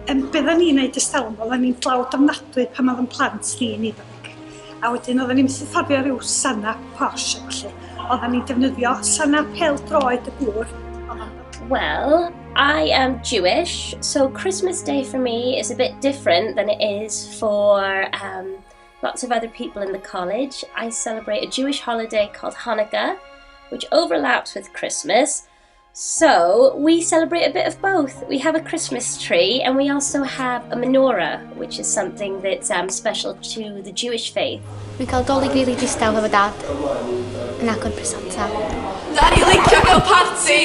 Um, be dda ni'n neud ers talwm, oedden ni'n dlawd ofnadwy pan oedd yn plant ni'n ifanc. A wedyn oedden ni'n methu fforddio rhyw sana posh a felly. Oedden ni'n defnyddio sana pel droed y gŵr. Well, I am Jewish, so Christmas Day for me is a bit different than it is for um, lots of other people in the college. I celebrate a Jewish holiday called Hanukkah, which overlaps with Christmas. So we celebrate a bit of both. We have a Christmas tree and we also have a menorah, which is something that's um, special to the Jewish faith. Dwi'n cael Dolig rili distaw hefo dad yn agor presanta. Da ni licio cael parti!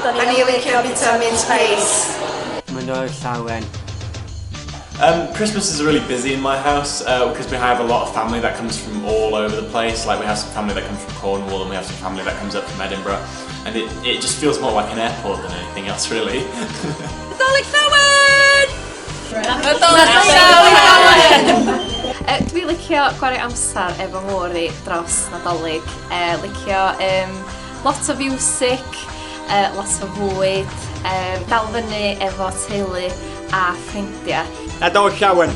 Da ni licio bita mince pies. Mae'n Nadolig llawen. Um, Christmas is really busy in my house because uh, we have a lot of family that comes from all over the place. Like we have some family that comes from Cornwall and we have some family that comes up from Edinburgh. And it, it just feels more like an airport than anything else really. Nadolig llawen! Nadolig llawen! Uh, dwi licio gwario amser efo ngŵr i dros Nadolig. Uh, licio um, lot o fiwsig, uh, lot o fwyd, um, dal fyny efo teulu a ffrindiau. Nadolig llawen!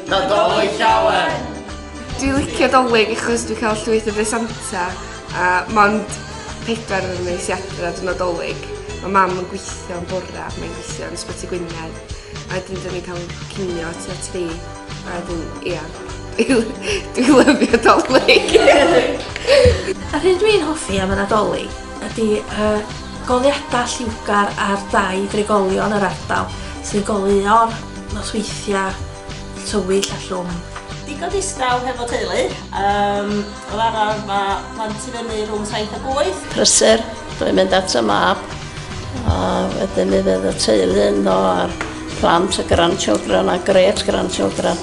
Nadolig llawen! Dwi'n licio Dolig achos dwi'n cael llwyth o bresanta a mond pedwar yn nes i adra dy Nadolig. Mae mam yn gweithio yn bora, mae'n gweithio yn Ysbyty Gwynedd. A wedyn dyn ni'n cael cinio tua tri. A wedyn, ia, dwi'n lyfio Dolig. Yr hyn dwi'n hoffi am y Nadolig ydy y goleuadau lliwgar ar dai drigolion yr ardal sy'n goleuo'r nosweithiau tywyll a llwm. Digon distaw hefo teulu. Um, fel arfer mae plant i fyny rhwng 7 ac 8. Prysur, dwi'n mynd at y mab a wedyn mi fydd y teulu yno a'r plant, y grandchildren a great grandchildren.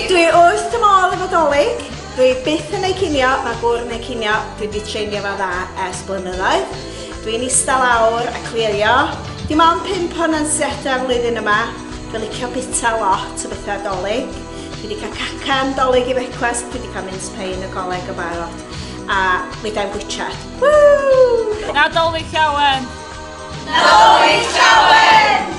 Dwi wrth fy modd efo Dolig. Dwi byth yn ei cinio, mae gŵr yn ei cinio. Dwi wedi treinio fo dda ers blynyddoedd. Dwi'n ista lawr a clirio. Dim ond 5 o'n ansiadau flwyddyn yma. Dwi'n licio bita lot o bethau Dolig. Dwi wedi cael cacan Dolig i brecwast, dwi wedi cael mince pie yn y coleg yn barod. A fedra i'm gwitsiad. Woo! Nadolig llawen! Nadolig llawen!